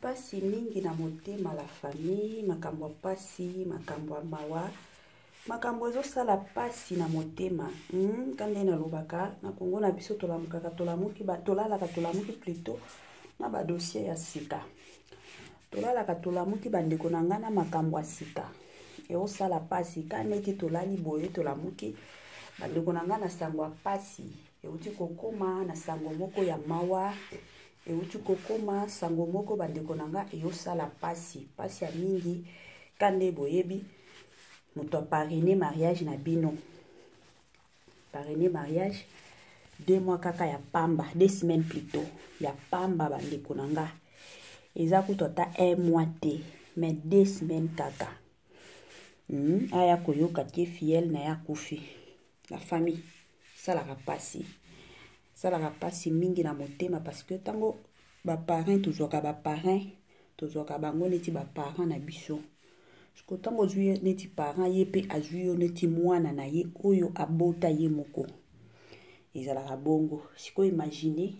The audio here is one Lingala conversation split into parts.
Pasi mingi na motema la famille, makambo ya pasi, makambo ya mawa, makambo ezosala pasi na motema. Ka nde nalobaka na Kongo na biso, tolamukaka tolamuki, tolalaka tolamuki plutôt na ba dossier ya sika. Tolalaka tolamuki bandeko na ngai na makambo ya sika eosala pasi. Ka neti tolali boye tolamuki bandeko na ngai na sango ya pasi euti kokoma, na sango moko ya mawa euti kokoma, sango moko bandeko na nga eyosala pasi, pasi ya mingi. Ka nde boyebi moto aparraine mariage na bino, parraine mariage 2 mois kaka ya pamba, 2 semaines plutôt ya pamba bandeko na nga, eza kutu ata 1 mois te, mais 2 semaines kaka. Aya koyoka ke fiel na ye akufi. La famille, salaka pasi, salaka pasi mingi na motema, parce que ntango baparrain tozwaka baparrain, tozwaka bango neti baparent na biso. Siko ntango ozwi ye neti parent, ye mpe azwi yo neti mwana na ye oyo abota ye moko, ezalaka bongo. Sikoyo imagine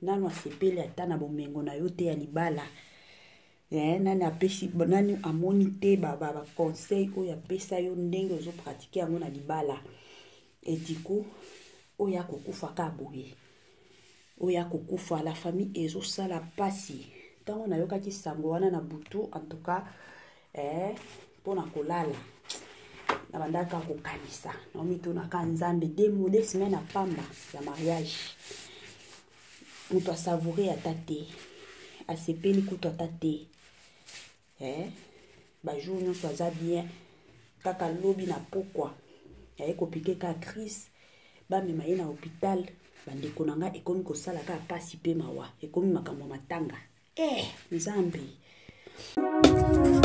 nanu asepeli ata na bomengo na yo te ya libala. Nani apesi, nani amoni te ba conseil oyo apesa yo ndenge ozopratike yango na libala. Ediku oyo akokufa ka boye, oyo akokufa, la famille, ezosala pasi. Ntango nayokaki sango wana na butu, en tout cas mpona kolala nabandaka kokanisa, naomitunaka Nzambe, 2 semaines ya pamba ya mariage, moto asavoure ata te, asepeli kutu ata te. Bajour nyonso aza bien, kaka lobi na pokwa aye kopike ka crise, bamema ye na hôpital. Bandeko na nga, ekomi kosala kaka pasi mpe mawa, ekomi makambo ya matanga. Nzambe.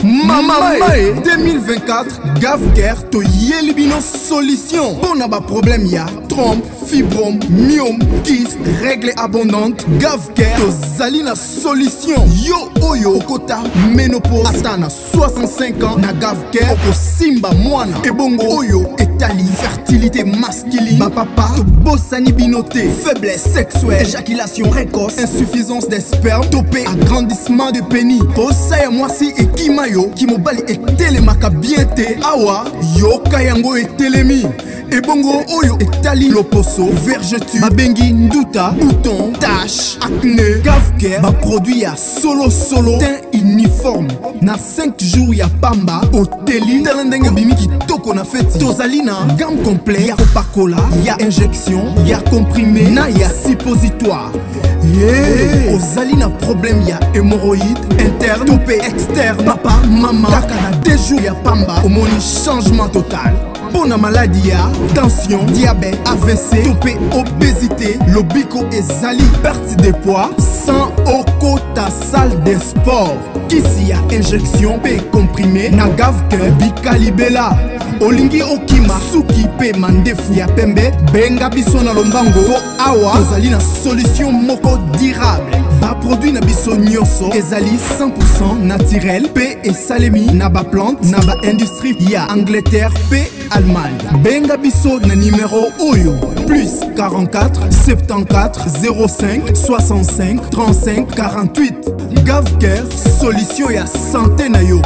Mama Mae 2024, Gavcare toyeli bino solution mpona baproblème ya trompe, fibrome, myome, kyste, règle abondante. Gavcare tozali na solution. Yo oyo okota ménopause ata na 65 ans, na Gavcare okosimba mwana. Ebongo oyo etali fertilité masculine, bapapa tobosani bino te. Faiblesse sexuelle, éjaculation précoce, insuffisance des sperme to mpe agrandissement de pénis, posa ya mwasi ekima yo, kimobali etelemaka bien te, awa yoka yango etelemi. Ebongo oyo etali loposo, vergeture babengi nduta, bouton, tache, acné, Gavcare baproduit ya solosolo, teint uniforme na 5 jours ya pamba oteli, tala ndenge obimi kitoko na feti. Tozali na gamme complet ya kopakola, ya injection, ya comprimé na ya suppositoire. Yeah. Ozali na problème ya hémorroïde interne to mpe externe, papa, mama, kaka na 2 jours ya pamba omoni changement total. Mpo na maladi ya tension, diabète, AVC to mpe obésité, lobiko ezali, perte de poids sans okota salle de sport, kisi ya injection mpe comprimé na Gavcare bikalibela. Olingi okima suki mpe mandefu ya pembe, benga biso na lombango mpo awa tozali na solution moko durable. Baproduit na biso nyonso ezali 100 naturel mpe esalemi na baplante na baindustrie ya Angleterre mpe Allemagne. Benga biso na nimero oyo: plus 44 74 05 65 35 48. Gavcare, solution ya santé na yo.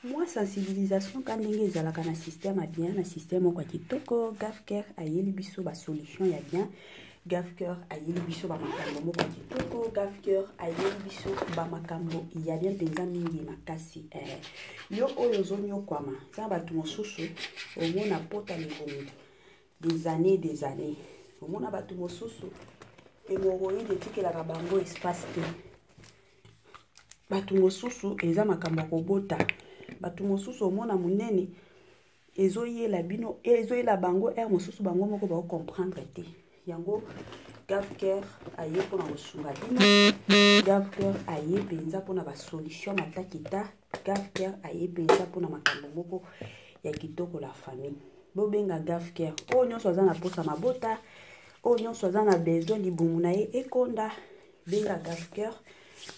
Mwa sensibilisation ka ndenge ezalaka na système ya bien, na système moko ya kitoko. Gavcare ayeli biso basolution ya bien, Gavcare ayeli biso bamakambo moko ya kitoko, Gavcare ayeli biso bamakambo ya bien mpenza mingi makasi. Yo oyo ozonyokwama, eza bato mosusu omona pota libumu des années, des années, omona bato mosusu hémorroïde etikelaka bango espace te, bato mosusu eza makambo ya kobota, bato mosusu omona monene ezoyela bino, ezoyela bango heure mosusu bango moko baocomprendre te yango. Gavcare aye mpona kosunga bino, Gavcare aye mpenza mpona basolution matakita, Gavcare aye mpenza mpona makambo moko ya kitoko. La famille, bobenga Gavcare. Oyo nyonso aza na posa mabota, oyo nyonso aza na besoin libumu na ye ekonda, benga Gavcare.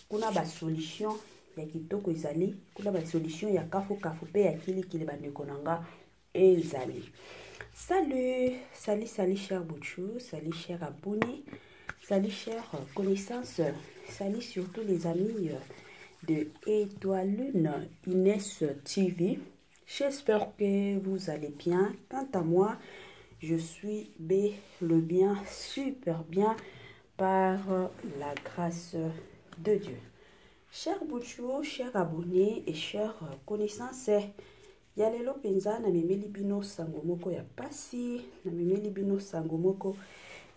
Kuna basolution ya kitoko ezali, kuna basolution ya kafukafu mpe ya kilikili, bandeko na nga, ezali. Salut, salut, salut cher Bouchou, salut cher abonné. Salut chers connaissances, salut surtout les amis de Étoile Lune Inès TV. J'espère que vous allez bien. Quant à moi, je suis B, le bien, super bien par la grâce de Dieu. Chers Bouchou, chers abonnés et chers connaissances, ya lelo mpenza namemeli bino sango moko ya pasi, namemeli bino sango moko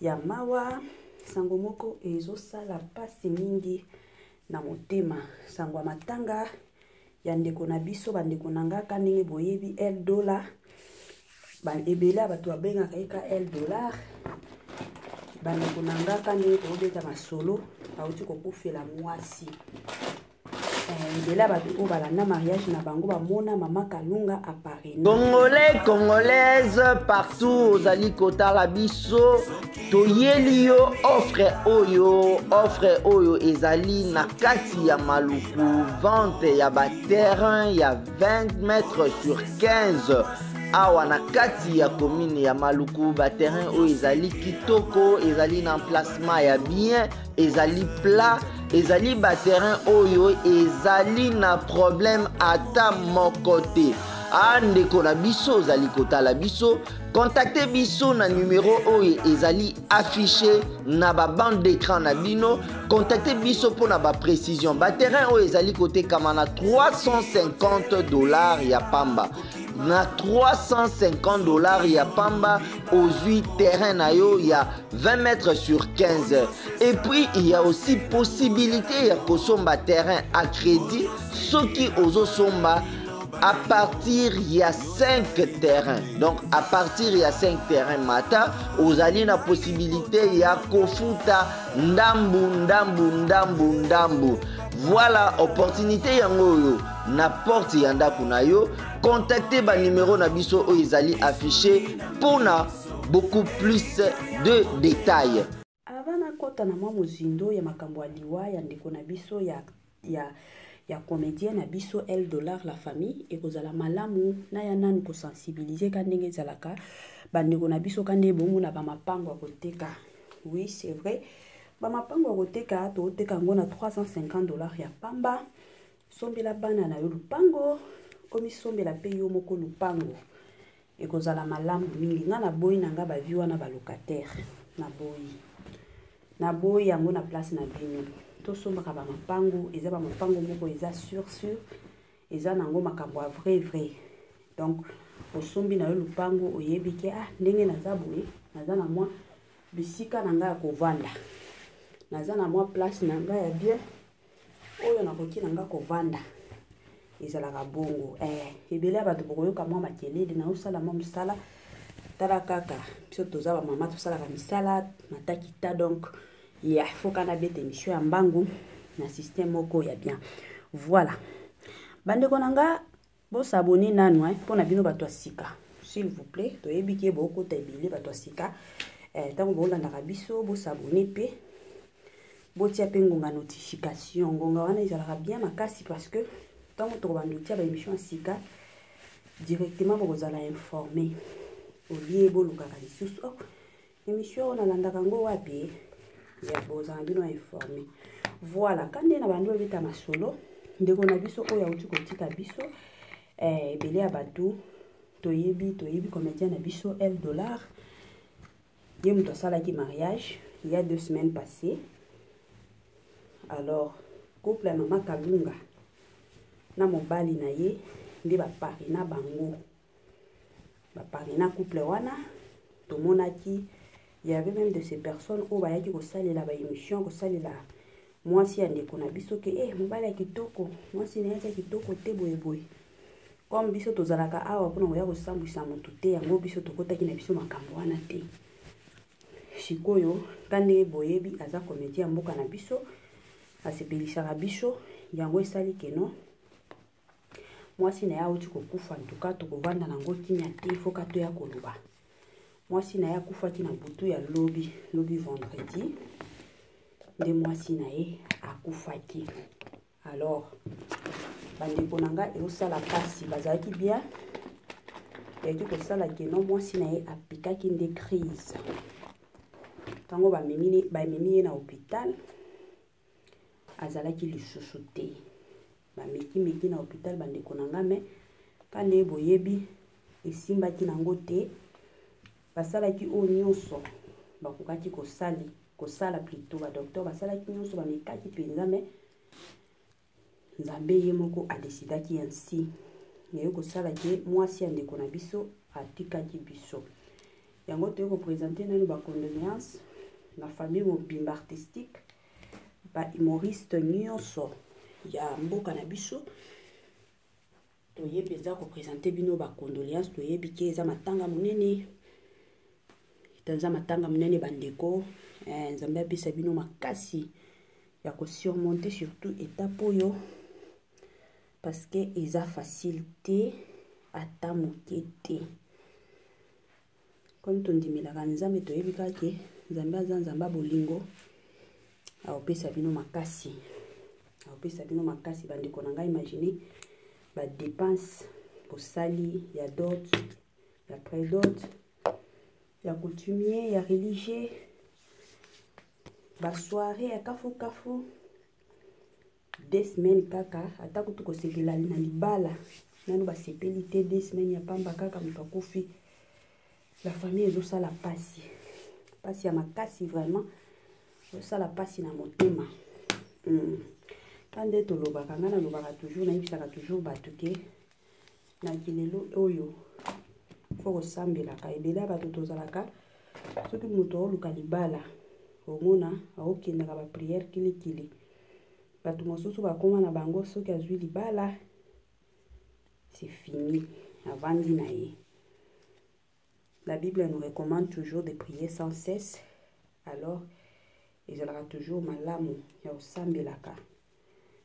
ya mawa, sango moko ezosala pasi mingi na motema, sango ya matanga ya ndeko na biso, bandeko na nga ka ndenge boyebi El Dollar, ebele ya bato babengaka ye ka El Dollar, bandeko na nga ka ndenge tobeta masolo, bauti kokufela mwasi. Ebele ya bato oyo balanda mariage na bango bamona mama Kalunga aparena. Congolais, Congolaise, partout ozali kotala biso, toyeli yo offre oyo, offre oyo ezali na kati ya Maluku, vente ya ba terrain ya 20 mètres sur 15 awa na kati ya commune ya Maluku. Ba terrain oyo ezali kitoko, ezali na emplacement ya bien, ezali plat, ezali ba terrain oyo ezali na problème ata moko te. A ndeko na biso ozali kotala biso, contacte biso na numero oyo ezali affiché na ba bande d'écran na bino. Contacte biso mpona ba précision. Ba terrain oyo ezali kotekama na 350 $ ya pamba. Na 350 $ ya pamba ozwi terrain na yo ya 20 mètres sur 15. Et puis il y a aussi possibilité ya kosomba terrain à crédit soki ozosomba à partir ya 5 terrains. Donc à partir ya 5 terrains mata ozali na possibilité ya kofuta ndambu ndambu ndambu ndambu. Voilà opportunité yango oyo na porte ya ndako na yo. Contacte ba numéro na biso oyo ezali affiché mpona beaucoup plus de détails. Avant nakota na mwa mozindo ya makambo ya liwa ya ndeko na biso ya comédien na biso El Dollar, la famille, ekozala malamu na ya nanu kosensibiliser ka ndenge ezalaka bandeko na biso ka nde bomona bamapango ya koteka. Oui, c'est vrai, bamapango ya koteka, toteka yango na 350 $ ya pamba. Sombela bana na yo lupango, omisombela mpe yo moko lupango, ekozala malamu mingi. Nga naboyi na nga bavie wana balocataire, naboyi, naboyi yango na place na bino. Tosombaka bamapango, eza bamapango moko eza sûr sûr, eza nango makambo ya vrai vrai. Donc osombi na yo lupango, oyebi ke ah, ndenge naza boye, naza na mwa bisika na ngai ya kovanda, naza na mwa place na ngai ya bien oyo nakoki na ngai kovanda. Ezalaka bongo. Ebele ya bato bokoyoka mwa makelele, naosala mwa mosala. Tala kaka biso toza bamama, tosalaka misala matakita, donc ya faut kana beta émission ya mbangu na système moko ya bien. Voilà, bandeko na nga, bos'abonner nanu mpona bino bato ya sika, s'il vous plaît. Toyebi ke bokota ebele bato ya sika ntango bolandaka biso, bos'abonner mpe botia mpe ngonga notification. Ngonga wana ezalaka bien makasi parce que ntango tokobanda otia baémission ya sika, directement bokozala informé, olie bolukaka lisusu: "Oh, émission oyo nalandaka yango wapi?" Ya bozala bino informé. Voilà, ka nde na bandi obeta masolo, ndeko na biso oyo auti kotika biso, ebele ya bato toyebi, toyebi comédien na biso El Dollar, ye moto asalaki mariage il y a 2 semaines passées. Alors couple ya mama Kalunga na mobali na ye nde baparrainer bango, baparrainer couple wana. Tomonaki il y avait même de ces personnes oyo bayaki kosalela baémission, kosalela mwasi ya ndeko na biso ke mobali ya kitoko, mwasi na ye aza kitoko te, boyeboye. Comme biso tozalaka awa mpona koya kosambwisa motu te, yango biso tokɔtaki na biso makambo wana te. Sikoyo ka ndenge boyebi, aza comédien ya mboka na biso, asepelisaka biso, yango esali keno mwasi na ye auti kokufa. Ntuka tokovanda nango kimia te, foka toya koloba. Mwasi na ye akufaki na butu ya lobi lobi, vendredi nde mwasi na ye akufaki. Alors bandeko na nga, ezosala mpasi. Bazalaki bien, eyaki kosala keno mwasi na ye apikaki nde crise. Ntango bamemi ye na hôpital, azalaki lisusu te. Bamekimeki na hôpital, bandeko na nga, mais ka nde boyebi, esimbaki nango te. Basalaki oyo nyonso bakokaki kosali kosala, plutôt badocteur basalaki nyonso, bamekaki mpenza, mais Nzambe ye moko adesidaki ainsi. Naye kosala ke mwasi ya ndeko na biso atikaki biso. Yango toye koprésenter nano bacondoléance na famille mobimba artistique, bahumoriste nyonso ya mboka na biso. Toyebi eza koprésenter bino bacondoléance. Toyebi ke eza matanga monene, eza matanga monene, bandeko. Nzambe apesa bino makasi ya kosurmonter surtout étape oyo, parce que eza facile te, ata moke te. Comme tondimelaka Nzambe, toyebi kaka ke Nzambe aza Nzambe ya bolingo, akopesa bino makasi, akopesa bino makasi, bandeko na ngai. Imagine badépense bosali ya dot, ya prédot, ya coutumier, ya religieux, basoirée ya kafukafu, 2 semaines kaka, ata kutu kosepela na libala nano basepeli te, 2 semaines ya pamba kaka, moto akufi. La famille, ezosala pasi, pasi ya makasi vraiment, ezosala pasi na motema. Ka nde tolobaka, ngai nalobaka toujours, nayebisaka toujours bato ke na kilelo oyo faut kosambelaka. Ebele ya bato tozalaka, soki moto aoluka libala, omona aokendaka baprière kilikili. Bato mosusu bakóma na bango, soki azwi libala, c'est fini, avandi na ye. La Bible nous recommande toujours de prier sans cesse. Alors ezalaka toujours malamu ya kosambelaka.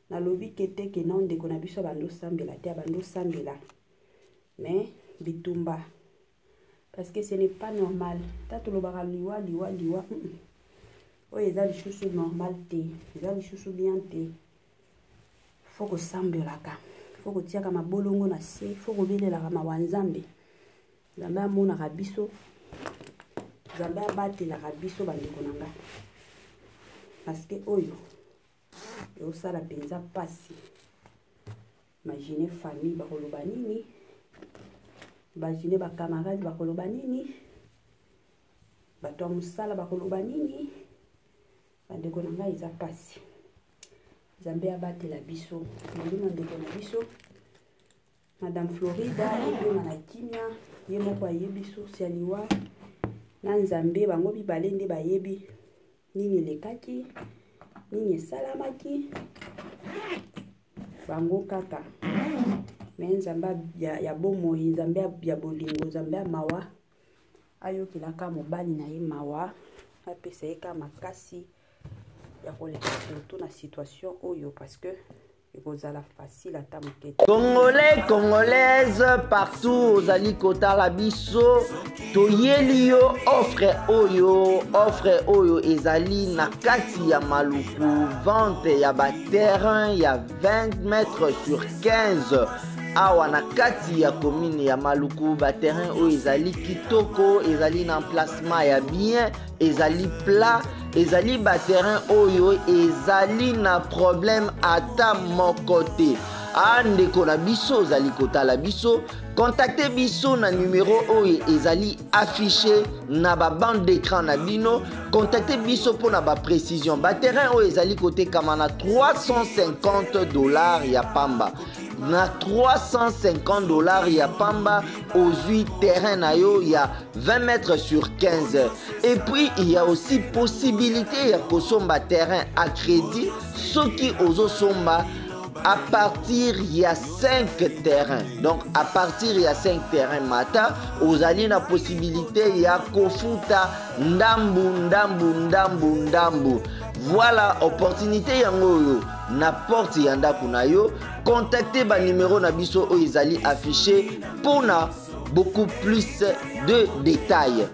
Nalobi ke te ke na ndeko na biso abandi osambela te, abandi osambela, mais bitumba, parce que ce n'est pas normal. Ta tolobaka liwa, liwa, liwa, Oyo eza lisusu normal te, eza lisusu bien te. Faut kosambelaka, faut kotiaka mabolongo na se, faut kobelelaka mawa Nzambe. Nzambe amonaka biso, Nzambe abatelaka biso, bandeko na nga, parce que oyo eosala mpenza mpasi. Imagine famille bakoloba nini, imagine bacamarade bakoloba nini, bato ya mosala bakoloba nini. Bandeko na ngai, eza mpasi. Nzambe abatela biso. Molimo ndeko na biso Madame Florida ebima na kimia. Ye moko ayebi source ya liwa na Nzambe, bango mibale nde bayebi nini elekaki, nini esalamaki, bango kaka. Mais Nzambe ya bomoi, Nzambe ya bolingo, Nzambe ya mawa, ayokelaka mobali na ye mawa, apesa ye ka makasi ya koleka surtout na situation oyo, parce que ekozala facile ata moke te. Congolais, Congolaise partout ozali kotala biso, toyeli yo offre oyo. Offre oyo ezali na kati ya Maluku, vente ya baterrain ya 20 mètres sur 15 awa na kati ya commune ya Maluku. Baterrain oyo ezali kitoko, ezali na emplacement ya bien, ezali plat, ezali baterrain oyo ezali na problème ata moko te. A ndeko na biso ozali kotala biso, contacte biso na numero oyo ezali affiché na babande d'écran na bino. Contacte biso mpona baprécision. Baterrain oyo ezali kotekama na 350 $ ya pamba. Na 350 $ ya pamba, ozwi terrain na yo ya 20 mètres sur 15. Et puis il y a aussi possibilité ya kosomba terrain à crédit soki ozosomba à partir ya 5 terrains. Donc à partir ya 5 terrains mata, ozali na possibilité ya kofuta ndambu ndambu, ndambu ndambu. Voilà opportunité yango oyo na porte ya ndako na yo. Contacte banumero na biso oyo ezali affiché mpona beaucoup plus de détails.